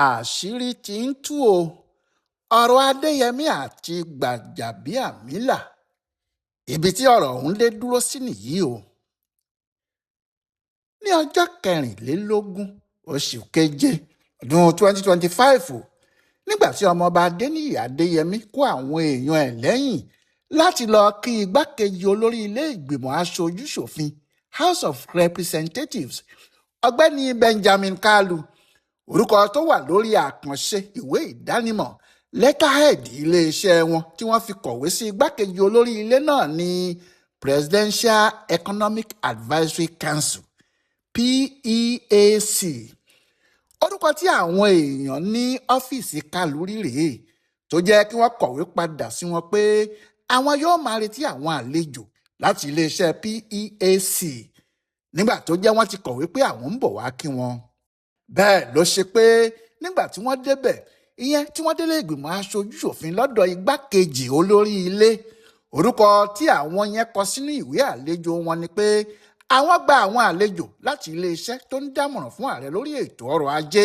Àṣírí tí ń tú o. Ọ̀rọ̀ Adéyẹmi àti Gbàjàbíàmílà, ibi tí ọ̀rọ̀ ọ̀hún dé dúró sí nìyí o. Ní ọjọ́ 24 oṣù keje ọdún 2025, nígbà tí ọmọọba Adéníyì Adéyẹmi kó àwọn èèyàn ẹ̀ lẹ́yìn láti lọ kí igbákejì olórí ilé ìgbìmọ̀ aṣojú-ṣòfin, House of Representatives, Ọ̀gbẹ́ni Benjamin Kalu, orúkọ tó wà lórí àkànṣe ìwé ìdánimọ̀ letterhead iléeṣẹ́ wọn tí wọ́n fi kọ̀wé sí igbákejì olórí ilé náà ní Presidential Economic Advisory Council, PEAC. Orúkọ tí àwọn èèyàn ní ọ́fíìsì Kalu rí rèé tó jẹ́ kí wọ́n kọ̀wé padà sí wọn pé àwọn yóò máa retí àwọn àlejò láti iléeṣẹ́ PEAC, nígbà tó jẹ́ wọ́n ti kọ̀wé pé àwọn ń bọ̀ wá kí wọn. Bẹ́ẹ̀ ló ṣe pé nígbà tí wọ́n débẹ̀, ìyẹn tí wọ́n délé ìgbìmọ̀ aṣojú-ṣòfin lọ́dọ̀ igbákejì olórí ilé, orúkọ tí àwọn yẹn kọ sínú ìwé àlejò wọn ni pé àwọn gba àwọn àlejò láti iléeṣẹ́ tó ń dámọ̀ràn fún ààrẹ lórí ètò ọrọ̀ ajé,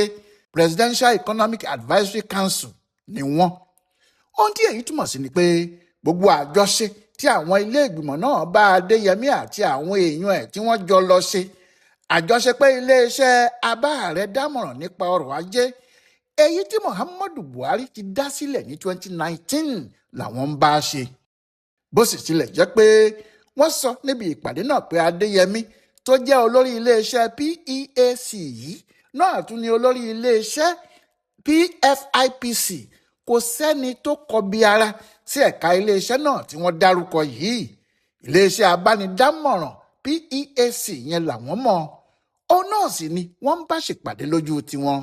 Presidential Economic Advisory Council ni wọ́n. Ohun tí èyí túmọ̀ sí ni pé gbogbo àjọṣe tí àwọn ilé ìgbìmọ̀ náà bá Adéyẹmí àti àwọn èèyàn ẹ̀ tí wọ́n jọ lọ ṣe, àjọṣe pé iléeṣẹ́ abá ààrẹ dámọ̀ràn nípa ọrọ̀ ajé, èyí tí Muhammadu Buhari ti dá sílẹ̀ ní 2019, làwọn ń bá a ṣe. Bó sì tilẹ̀ jẹ́ pé wọ́n sọ níbi ìpàdé náà pé Adéyẹmí tó jẹ́ olórí iléeṣẹ́ PEAC yìí náà tún ní olórí iléeṣẹ́ PFIPC, kò sẹ́ni tó kọbi ara sí ẹ̀ka iléeṣẹ́ náà tí wọ́n dárúkọ yìí. Iléeṣẹ́ abánidámọ̀ràn PEAC yẹn làwọn mọ̀, òun náà sì ni wọ́n ń bá ṣèpàdé lójú tiwọn.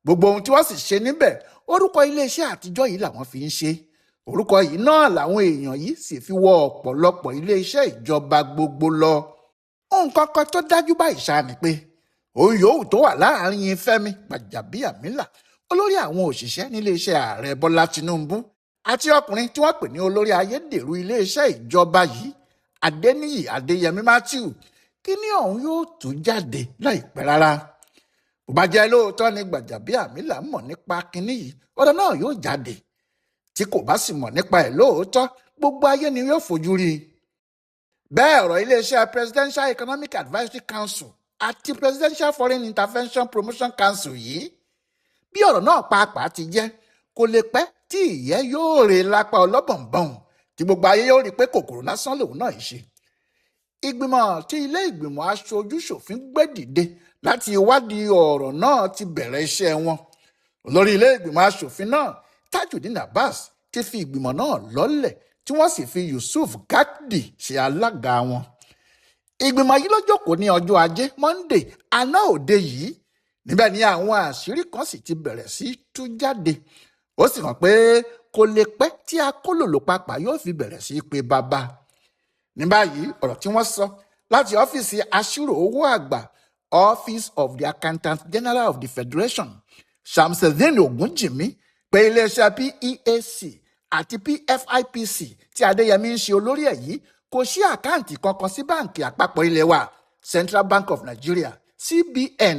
Gbogbo ohun tí wọ́n sì ṣe níbẹ̀, orúkọ iléeṣẹ́ àtijọ́ yìí làwọn fi ń ṣe. Orúkọ yìí náà làwọn èèyàn yìí sì fi wọ ọ̀pọ̀lọpọ̀ iléeṣẹ́ ìjọba gbogbo lọ. Nǹkan kan tó dájú báyìí ṣáá ni pé òun yòówù tó wà láàrin Fẹ́mi Gbàjàbíàmílà, olórí àwọn òṣìṣẹ́ níléeṣẹ́ ààrẹ Bọ́lá Tinubu, àti ọkùnrin tí wọ́n pè ní olórí ayédèrú iléeṣẹ́ ìjọba yìí, Adéníyì Adéyẹmí Matthew, kíní ọ̀hún yóò tú jáde láìpẹ́ rárá. Bó bá jẹ́ lóòótọ́ ni Gbàjàbíàmílà mọ̀ nípa kinní yìí, ọ̀rọ̀ náà yóò jáde. Tí kò bá sì mọ̀ nípa ẹ̀ lóòótọ́, gbogbo ayé ni yóò fojú rí i. Bẹ́ẹ̀ ọ̀rọ̀ iléeṣẹ́ Presidential Economic Advisory Council àti Presidential Foreign Intervention Promotion Council yìí, bí ọ̀rọ̀ náà pàápàá ti jẹ́, kò lè pẹ́ tí ìyẹ́ yóò rè lápá ọlọ́bọ̀nbọ̀n, tí gbogbo ayé yóò rí i pé kòkòrò lásán lòun náà ṣe. Ìgbìmọ̀ tí ilé ìgbìmọ̀ aṣojú-ṣòfin gbé dìde láti wádìí ọ̀rọ̀ náà ti bẹ̀rẹ̀ iṣẹ́ wọn. Olórí ilé ìgbìmọ̀ aṣòfin náà, Tajudeen Abbas, ti fi ìgbìmọ̀ náà lọ́lẹ̀, tí wọ́n sì fi Yusuf Gagdi ṣe alága wọn. Ìgbìmọ̀ yìí ló jókòó ní ọjọ́ ajé Monday àná òde yìí. Níbẹ̀ ni àwọn àṣírí kan sì ti bẹ̀rẹ̀ sí tú jáde. Ó sì hàn pé kò lè pẹ́ tí akólòlò papà yóò fi bẹ̀rẹ̀ sí pé bàbá. Ní báyìí, ọ̀rọ̀ tí wọ́n sọ láti ọ́fíìsì aṣírò owó àgbà, Office of the Accountant General of the Federation, Shamseddin Ogunjimi, pé iléeṣẹ́ PEAC àti PFIPC tí Adéyẹmí ń ṣe olórí ẹ̀ yìí kò sí àkáǹtì kankan sí báǹkì àpapọ̀ ilé wa, Central Bank of Nigeria, CBN,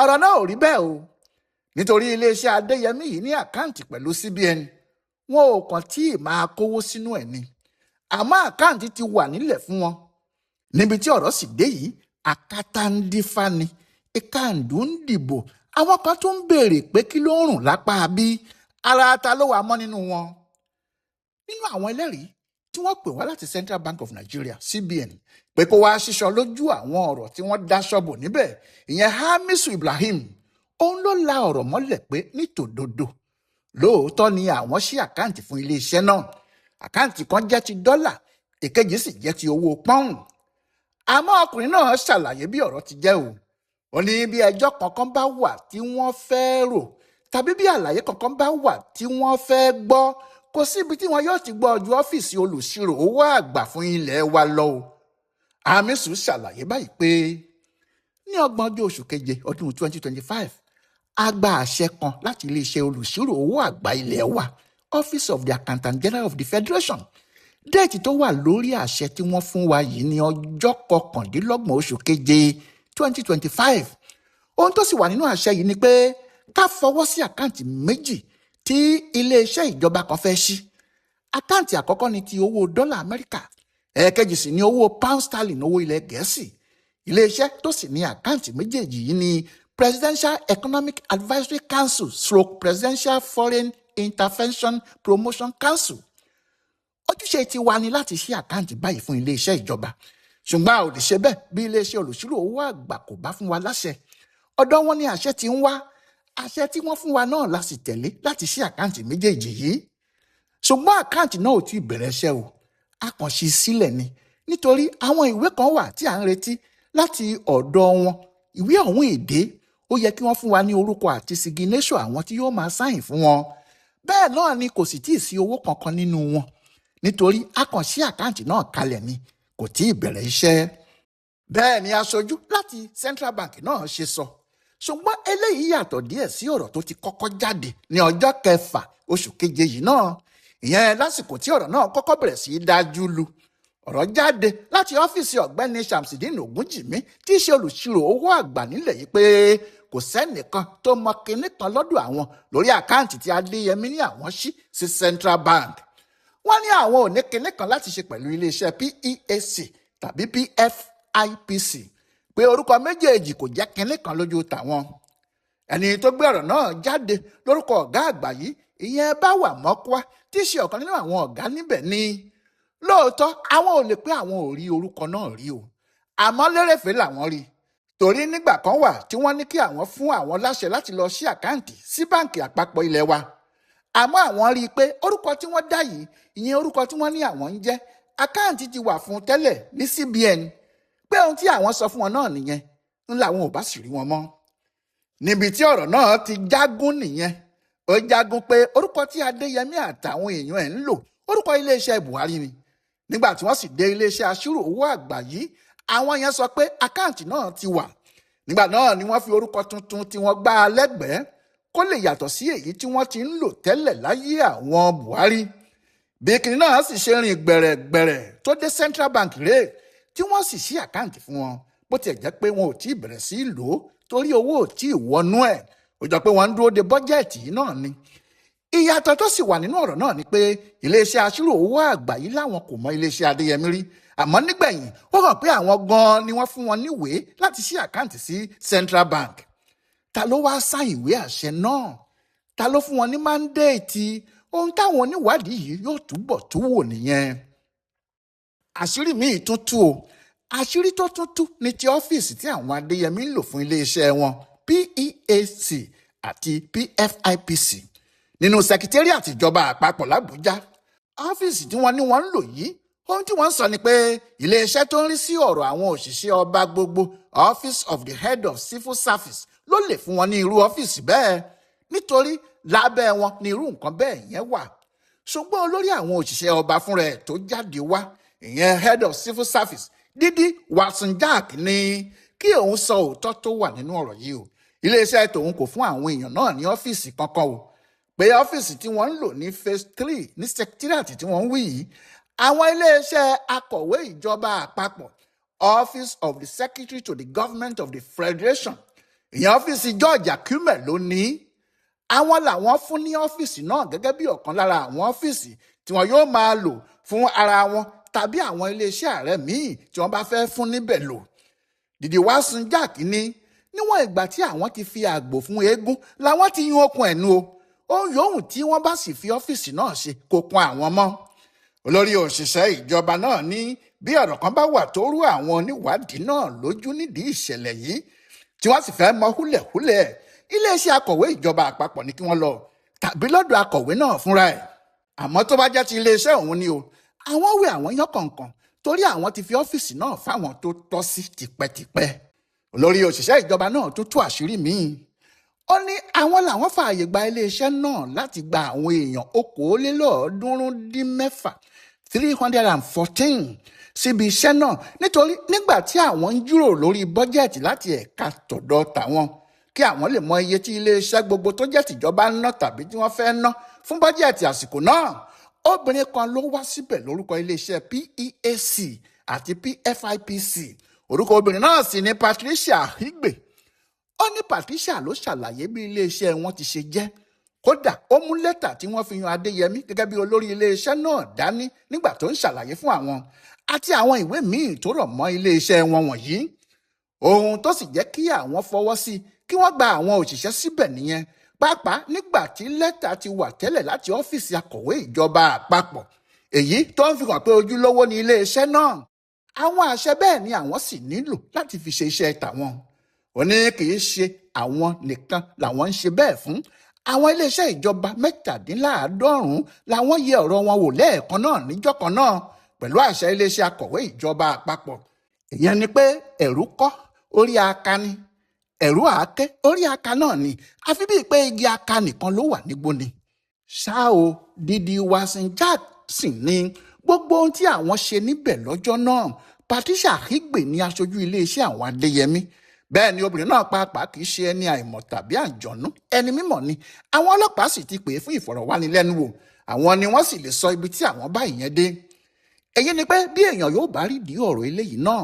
ọ̀rọ̀ náà ò rí bẹ́ẹ̀ o, nítorí iléeṣẹ́ Adéyẹmí yìí ní àkáǹtì pẹ̀lú CBN. Wọn ò kàn tí ì máa kówó sínú ẹ̀ ni, àmọ́ àkáǹtì ti wà nílẹ̀ fún wọn. Níbi tí ọ̀rọ̀ sì dé yìí, akátá ń dífá ni ìkàndù ń dìbò. Àwọn kan tún ń béèrè pé kí ló ń rùn lápá bí ara ta ló wà mọ́ nínú wọn. Nínú àwọn ẹlẹ́rìí tí wọ́n pè wá láti Central Bank of Nigeria, CBN, pé kó wá ṣíṣọ lójú àwọn ọ̀rọ̀ tí wọ́n dáṣọ bò níbẹ̀, ìyẹn Hamisu Ibrahim, òun ló la ọ̀rọ̀ mọ́lẹ̀ pé nítòdodo lóòótọ́ ni àwọn ṣí àkáǹtì fún iléeṣẹ́ náà. Àkáǹtì kan jẹ́ ti dọ́là, èkejì sì jẹ́ ti owó pọ́ùn. Àmọ́ ọkùnrin náà ṣàlàyé bí ọ̀rọ̀ ti jẹ́ o. Ó ní bí ẹjọ́ kankan bá wà tí wọ́n fẹ́ rò tàbí bí àlàyé kankan bá wà tí wọ́n fẹ́ gbọ́, kò síbi tí wọn yóò ti gbọ́ ju ọ́fíìsì olùṣirò owó àgbà fún ilé wa lọ o. Hamisu ṣàlàyé báyìí pé ní 30 oṣù keje ọdún 2025, a gba àṣẹ kan láti iléeṣẹ́ olùṣirò owó àgbà ilé wa, Office of the Accountant General of the Federation. Déètì tó wà lórí àṣẹ tí wọ́n fún wa yìí ní ọjọ́ 29 oṣù keje 2025. Ohun tó sì wà nínú àṣẹ yìí ni pé ká fọwọ́ sí àkáǹtì méjì tí iléeṣẹ́ ìjọba kan fẹ́ ṣí. Àkáǹtì àkọ́kọ́ ni ti owó dọ́là Amẹ́ríkà, ẹ̀ẹ̀kejì sì ni owó pound sterling, owó ilẹ̀ Gẹ̀ẹ́sì. Iléeṣẹ́ tó sì ní àkáǹtì méjèèjì yìí ni Presidential Economic Advisory Council stroke Presidential Foreign Intervention Promotion Council. Ojúṣe ti wa ni láti ṣí àkáǹtì báyìí fún iléeṣẹ́ ìjọba, ṣùgbọ́n a ò lè ṣe bẹ́ẹ̀ bí iléeṣẹ́ olùṣírò owó àgbà kò bá fún wa láṣẹ. Ọ̀dọ̀ wọn ni àṣẹ ti ń wá. Àṣẹ tí wọ́n fún wa náà la sì tẹ̀lé láti ṣí àkáǹtì méjèèjì yìí. Ṣùgbọ́n àkáǹtì náà ò tí ì bẹ̀rẹ̀ iṣẹ́ o, a kàn ṣí sílẹ̀ ni, nítorí àwọn ìwé kan wà tí à ń retí láti ọ̀dọ̀ wọn. Ìwé ọ̀hún èdè ó yẹ kí wọ́n fún wa ní orúkọ àti siginéṣọ̀ àwọn tí yóò máa sáyìn fún wọn. Bẹ́ẹ̀ náà ni kò sì tíì sí owó kankan nínú wọn, nítorí a kàn ṣí àkáǹtì náà kalẹ̀ ni, kò tí ì bẹ̀rẹ̀ iṣẹ́. Bẹ́ẹ̀ ni aṣojú láti Central Bank náà ṣe sọ. Ṣùgbọ́n eléyìí yàtọ̀ díẹ̀ sí ọ̀rọ̀ tó ti kọ́kọ́ jáde ní ọjọ́ kẹfà oṣù keje yìí náà, ìyẹn lásìkò tí ọ̀rọ̀ náà kọ́kọ́ bẹ̀rẹ̀ sí í dájú lu. Ọ̀rọ̀ jáde láti ọ́fíìsì ọ̀gbẹ́ni Shamsideen Ogunjìmí, tí í ṣe olùṣirò owó àgbà nílẹ̀ yìí, pé kò sẹ́nìkan tó mọ kinní kan lọ́dọ̀ àwọn lórí àkáǹtì tí Adéyẹmí ní àwọn ṣí sí Central Bank. Wọ́n ní àwọn ò ní kinní kan láti ṣe pẹ̀lú iléeṣẹ́ PEAC tàbí PFIPC, pé orúkọ méjèèjì kò jẹ́ kinní kan lójú tàwọn. Ẹni tó gbé ọ̀rọ̀ náà jáde lórúkọ ọ̀gá àgbà yìí, ìyẹn Báwà Mọ́kúá, tí í ṣe ọ̀kan nínú àwọn ọ̀gá níbẹ̀, ni lóòótọ́ àwọn ò lè pé àwọn ò rí orúkọ náà rí o, àmọ́ lérèfé làwọn rí, torí nígbà kan wà tí wọ́n ní kí àwọn fún àwọn láṣẹ láti lọ ṣí àkáǹtì sí báǹkì àpapọ̀ ilé wa. Àmọ́ àwọn rí i pé orúkọ tí wọ́n dá yìí, ìyẹn orúkọ tí wọ́n ní àwọn ń jẹ́, àkáǹtì ti wà fún tẹ́lẹ̀ ní CBN, pé ohun tí àwọn sọ fún wọn náà nìyẹn, ń làwọn ò bá sì rí wọn mọ́. Níbi tí ọ̀rọ̀ náà ti jágún nìyẹn. Ó jágún pé orúkọ tí Adéyẹmí àtàwọn èèyàn ẹ̀ ń lò, orúkọ iléeṣẹ́ Buhari ni. Nígbà tí wọ́n sì dé iléeṣẹ́ aṣírò owó àgbà yìí, àwọn yẹn sọ pé àkáǹtì náà ti wà. Nígbà náà ni wọ́n fi orúkọ tuntun tí wọ́n gbá a lẹ́gbẹ̀ẹ́ kó lè yàtọ̀ sí èyí tí wọ́n ti ń lò tẹ́lẹ̀ láyé àwọn Buhari. Bí kinní náà sì ṣe rìn gbẹ̀rẹ̀gbẹ̀rẹ̀ tó dé Central Bank rèé, tí wọ́n sì ṣí àkáǹtì fún wọn, bó tiẹ̀ jẹ́ pé wọn ò tí ì bẹ̀rẹ̀ sí í lò ó torí owó ò tí ì wọnú ẹ̀. Ó jọ pé wọ́n ń dúró de bọ́jẹ̀tì yìí náà ni. Ìyàtọ̀ tó sì wà nínú ọ̀rọ̀ náà ni pé iléeṣẹ́ aṣírò owó àgbà yìí láwọn kò mọ iléeṣẹ́ Adéyẹmí rí, àmọ́ nígbẹ̀yìn ó hàn pé àwọn gan-an ni wọ́n fún wọn níwèé láti ṣí àkáǹtì sí Central Bank. Ta ló wá sáìn ìwé àṣẹ náà? Ta ló fún wọn ní máńdéètì? Ohun táwọn oníwádìí yìí yóò túbọ̀ tú wò nìyẹn. Àṣírí míì tún tú o. Àṣírí tó tún tú ní ti ọ́fíìsì tí àwọn Adéyẹmí ń lò fún iléeṣẹ́ wọn PEAC àti PFIPC nínú sẹkítẹ́rìàtì ìjọba àpapọ̀ l'Àbújá. Ọ́fíìsì tí wọ́n ní wọ́n ń lò yìí, ohun tí wọ́n ń sọ ni pé iléeṣẹ́ tó ń rí sí ọ̀rọ̀ àwọn òṣìṣẹ́ ọba gbogbo, Office of the Head of Civil Service, ló lè fún wọn ní irú ọ́fíìsì bẹ́ẹ̀, nítorí lábẹ́ wọn ní irú nǹkan bẹ́ẹ̀ yẹn wà. Ṣùgbọ́n olórí àwọn òṣìṣẹ́ ọba fúnra ẹ̀ tó jáde wá, ìyẹn Head of Civil Service Dídí Watson Jack, ní kí òun sọ òótọ́ tó wà nínú ọ̀rọ̀ yìí o. Iléeṣẹ́ tòun kò fún àwọn èèyàn náà ní ọ́fíìsì kankan o, pé ọ́fíìsì tí wọ́n ń lò ní phase 3 ní secretariat tí wọ́n ń wí yìí, àwọn iléeṣẹ́ akọ̀wé ìjọba àpapọ̀, Office of the Secretary to the Government of the Federation, ìyẹn ọ́fíìsì George Akume ló ní. Àwọn làwọn fún ní ọ́fíìsì náà gẹ́gẹ́ bí ọ̀kan lára àwọn ọ́fíìsì tí wọ́n yóò máa lò fún ara wọn tàbí àwọn iléeṣẹ́ ààrẹ míì tí wọ́n bá fẹ́ fún níbẹ̀ lò. Dìdí Watson Jack ní níwọ̀n ìgbà tí àwọn ti fi àgbò fún eégún làwọn ti yún okùn ẹ̀nu o. Ohun yòówù tí wọ́n bá sì fi ọ́fíìsì náà ṣe kò kan àwọn mọ́. Olórí òṣìṣẹ́ ìjọba náà ní bí ọ̀rọ̀ kan bá wà tó rú àwọn oníwádìí náà lójú nídìí ìṣẹ̀lẹ̀ yìí tí wọ́n sì fẹ́ mọ húlẹ̀húlẹ̀, iléeṣẹ́ akọ̀wé ìjọba àpapọ̀ ní kí wọ́n lọ tàbí lọ́dọ̀ akọ̀wé náà fúnra ẹ̀. Àmọ́ tó bá jẹ́ ti iléeṣẹ́ òun ni o, àwọn wé àwọn yán kọ̀ọ̀kan, torí àwọn ti fi ọ́fíìsì náà fáwọn tó tọ́ sí tipẹ́tipẹ́. Olórí òṣìṣẹ́ ìjọba náà tún tú àṣírí míì. Ó ní àwọn làwọn fààyè gba iléeṣẹ́ náà láti gba àwọn èèyàn 314, 314, síbi iṣẹ́ náà, nítorí nígbà tí àwọn ń jíròrò lórí bọ́jẹ̀tì láti ẹ̀ka tọ̀dọ̀ tàwọn, kí àwọn lè mọ iye tí iléeṣẹ́ gbogbo tó jẹ́ tìjọba ń ná tàbí tí wọ́n fẹ́ ná fún bọ́jẹ̀tì àsìkò náà, obìnrin kan ló wá síbẹ̀ lórúkọ iléeṣẹ́ PEAC àti PFIPC. Orúkọ obìnrin náà sì ni Patricia Higbe. Ó ní Patricia ló ṣàlàyé bí iléeṣẹ́ wọn ti ṣe jẹ́. Kódà ó mú lẹ́tà tí wọ́n fi yan Adéyẹmí gẹ́gẹ́ bí olórí iléeṣẹ́ náà dání nígbà tó ń ṣàlàyé fún àwọn àti àwọn ìwé míì tó rọ̀ mọ́ iléeṣẹ́ wọn wọ̀nyí. Ohun tó sì jẹ́ kí àwọn fọwọ́ sí kí wọ́n gba àwọn òṣìṣẹ́ síbẹ̀ nìyẹn, pàápàá nígbà tí lẹ́tà ti wà tẹ́lẹ̀ láti ọ́fíìsì akọ̀wé ìjọba àpapọ̀, èyí tó ń fi hàn pé ojúlówó ni iléeṣẹ́ náà. Àwọn àṣẹ bẹ́ẹ̀ ni àwọn sì nílò láti fi ṣe iṣẹ́ tàwọn. Ó ní kì í ṣe àwọn nìkan làwọn ń ṣe bẹ́ẹ̀ fún. Àwọn iléeṣẹ́ ìjọba 97 làwọn yẹ ọ̀rọ̀ wọn wò lẹ́ẹ̀kan náà níjọ́ kan náà pẹ̀lú àṣẹ iléeṣẹ́ akọ̀wé ìjọba àpapọ̀. Ìyẹn ni pé ẹ̀rú kọ́ orí aka ni, ẹ̀rú àáké orí aka náà ni, àfi bíi pé igi aka nìkan ló wà nígbó ni. Ṣá o, Didi Wasin Jackson ní gbogbo ohun tí àwọn ṣe níbẹ̀ lọ́jọ́ náà, Patricia Akhigbe ní aṣojú iléeṣẹ́ àwọn Adéyẹmí. Bẹ́ẹ̀ ni obìnrin náà pàápàá kì í ṣe ẹni àìmọ̀ tàbí àjọ̀nú, ẹni mímọ̀ ni. Àwọn ọlọ́pàá sì ti pè é fún ìfọ̀rọ̀wánilẹ́nuwò, àwọn ni wọ́n sì lè sọ ibi tí àwọn bá ìyẹn dé. Èyí ni pé bí èèyàn yóò bá rí ìdí ọ̀rọ̀ eléyìí náà,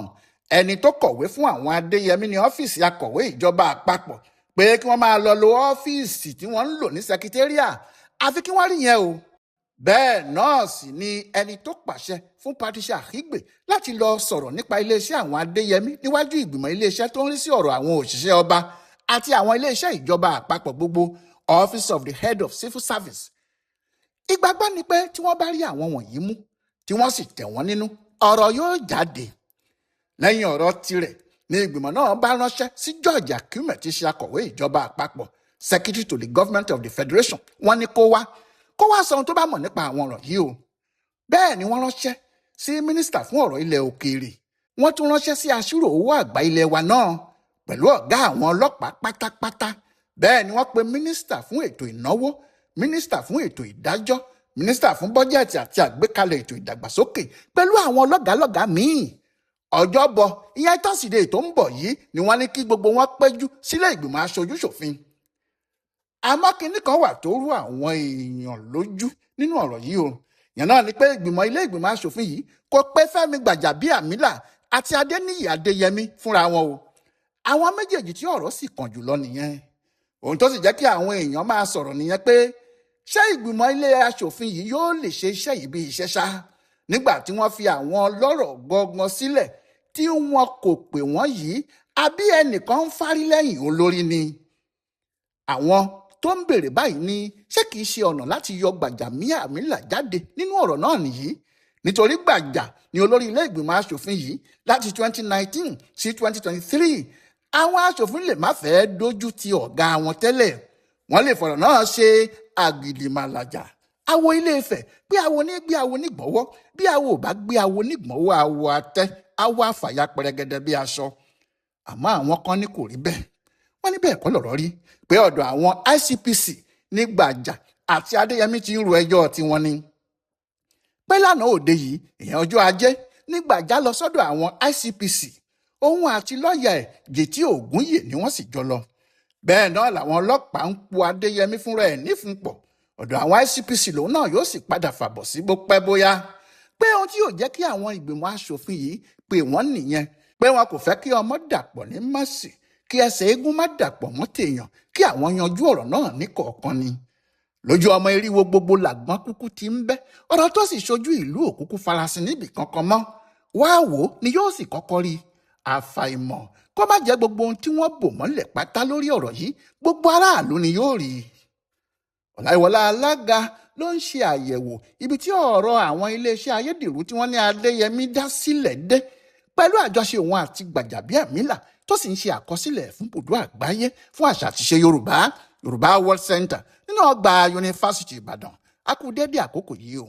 ẹni tó kọ̀wé fún àwọn Adéyẹmí ní ọ́fíìsì akọ̀wé ìjọba àpapọ̀ pé kí wọ́n máa lọ lo ọ́fíìsì tí wọ́n ń lò ní sẹkítẹ́ríà, àfi kí wọ́n rí yẹn o. Bẹ́ẹ̀ náà sì ni ẹni tó pàṣẹ fún Patricia Akhigbe láti lọ sọ̀rọ̀ nípa iléeṣẹ́ àwọn Adéyẹmí níwájú ìgbìmọ̀ iléeṣẹ́ tó ń rí sí ọ̀rọ̀ àwọn òṣìṣẹ́ ọba àti àwọn iléeṣẹ́ ìjọba àpapọ̀ gbogbo, Office of the Head of Civil Service. Ìgbàgbọ́ ni pé tí wọ́n bá rí àwọn wọ̀nyí mú tí wọ́n sì tẹ̀ wọ́n nínú, ọ̀rọ̀ yóò jáde. Lẹ́yìn ọ̀rọ̀ tirẹ̀ ni ìgbìmọ̀ náà bá ránṣẹ́ sí George Akume tí ṣe akọ̀wé ìjọba àpapọ̀, Secretary to the Government of the Federation. Wọ́n ní kó wá sọ ohun tó bá mọ̀ nípa àwọn ọ̀rọ̀ yìí o. Bẹ́ẹ̀ ni wọ́n ránṣẹ́ sí mínísítà fún ọ̀rọ̀ ilẹ̀ òkèèrè. Wọ́n tún ránṣẹ́ sí aṣírò owó àgbà ilẹ̀ wa náà pẹ̀lú ọ̀gá àwọn ọlọ́pàá pátápátá. Bẹ́ẹ̀ ni wọ́n pe mínísítà fún ètò ìnáwó, mínísítà fún ètò ìdájọ́, mínísítà fún bọ́jẹ̀tì àti àgbékalẹ̀ ètò ìdàgbàsókè pẹ̀lú àwọn lọ́gàálọ́gàá míì. Ọjọ́bọ̀ ìyẹn tọ́sídẹ̀ẹ́ tó ń bọ̀ yìí ni wọ́n ní kí gbogbo wọn péjú sílé ìgbìmọ̀ aṣojú ṣòfin. Àmọ́ kinní kan wà tó rú àwọn èèyàn lójú nínú ọ̀rọ̀ yìí o. Ìyẹn náà ni pé ìgbìmọ̀ ilé ìgbìmọ̀ aṣòfin yìí kò pé Fẹ́mi Gbàjàbíàmílà àti Adéníyì Adéyẹmí fúnra wọn o. Àwọn méjèèjì tí ọ̀rọ̀ sì kàn jùlọ nìyẹn. Ohun tó sì jẹ́ kí àwọn èèyàn máa sọ̀rọ̀ nìyẹn pé ṣé ìgbìmọ̀ ilé aṣòfin yìí yóò lè ṣe iṣẹ́ yìí bí iṣẹ́ ṣá, nígbà tí wọ́n fi àwọn ọlọ́rọ̀ gbọgbọn sílẹ̀ tí wọn kò pè wọ́n yìí, àbí ẹnìkan ń fárí lẹ́yìn olórí ni. Àwọn tó ń béèrè báyìí ni ṣé kìí ṣe ọ̀nà láti yọ Gbàjàbíàmílà jáde nínú ọ̀rọ̀ náà nìyí, nítorí Gbàjà ni olórí ilé ìgbìmọ̀ aṣòfin yìí láti 2019 sí 2023. Àwọn aṣòfin lè má fẹ́ dojú ti ọ̀gá wọn tẹ́lẹ̀, wọ́n lè fọ̀rọ̀ náà ṣe àgìdìmàlàjà. Awo Ilé Ifẹ̀ pé awo ní gbé awo nígbọ̀wọ́, bí awo ò bá gbé awo nígbọ̀wọ́, awo atẹ́ awo àfàyà pẹrẹgẹdẹ bí aṣọ. Àmọ́ àwọn kan ní kò rí bẹ́ẹ̀, wọ́n ní bẹ́ẹ̀ kọ́ lọ̀rọ̀ rí, pé ọ̀dọ̀ àwọn ICPC ní Gbàjà àti Adéyẹmí ti ń ro ẹjọ́ tiwọn ni. Pé lánàá òde yìí, ìyẹn ọjọ́ ajé, ní Gbàjà lọ sọ́dọ̀ àwọn ICPC, òun àti lọ́ọ̀yà ẹ̀ Jètí Ògúnyè ni wọ́n sì jọ lọ. Bẹ́ẹ̀ náà làwọn ọlọ́pàá ń po Adéyẹmí fúnra ẹ̀ nífúnpọ̀. Ọ̀dọ̀ àwọn ICPC lòun náà yóò sì padà fàbọ̀ sí bó pẹ́ bóyá. Pé ohun tí yóò jẹ́ kí àwọn ìgbìmọ̀ aṣòfin yìí pè wọ́n nìyẹn, pé wọn kò fẹ́ kí ọmọ dàpọ̀ ní mọ̀sí, kí ẹsẹ̀ eégún má dàpọ̀ mọ́ tèèyàn, kí àwọn yanjú ọ̀rọ̀ náà ní kọ̀ọ̀kan ni. Lójú ọmọ eriwo gbogbo làgbọ́n kúkú ti ń bẹ́, ọ̀rọ̀ tó sì ṣojú ìlú òkúkú farasin níbì kankan mọ́. Wá wò ó ni yóò sì kọ́kọ́ rí. Àfàìmọ̀ kó má jẹ́ gbogbo ohun tí wọ́n bò mọ́lẹ̀ pátá lórí ọ̀rọ̀ yìí, gbogbo aráàlú ni yóò rí. Ọláìwọlá alága ló ń ṣe àyẹ̀wò ibi tí ọ̀rọ̀ àwọn iléeṣẹ́ ayédèrú tí wọ́n ní Adéyẹmí dá sílẹ̀ dé pẹ̀lú àjọṣe òun àti Gbàjàbíàmílà tó sì ń ṣe àkọsílẹ̀ fún bùdó àgbáyé fún àṣà àtiṣe Yorùbá, Yorùbá World Center nínú ọgbà Yunifásítì Ìbàdàn. A kú dédé àkókò yìí o.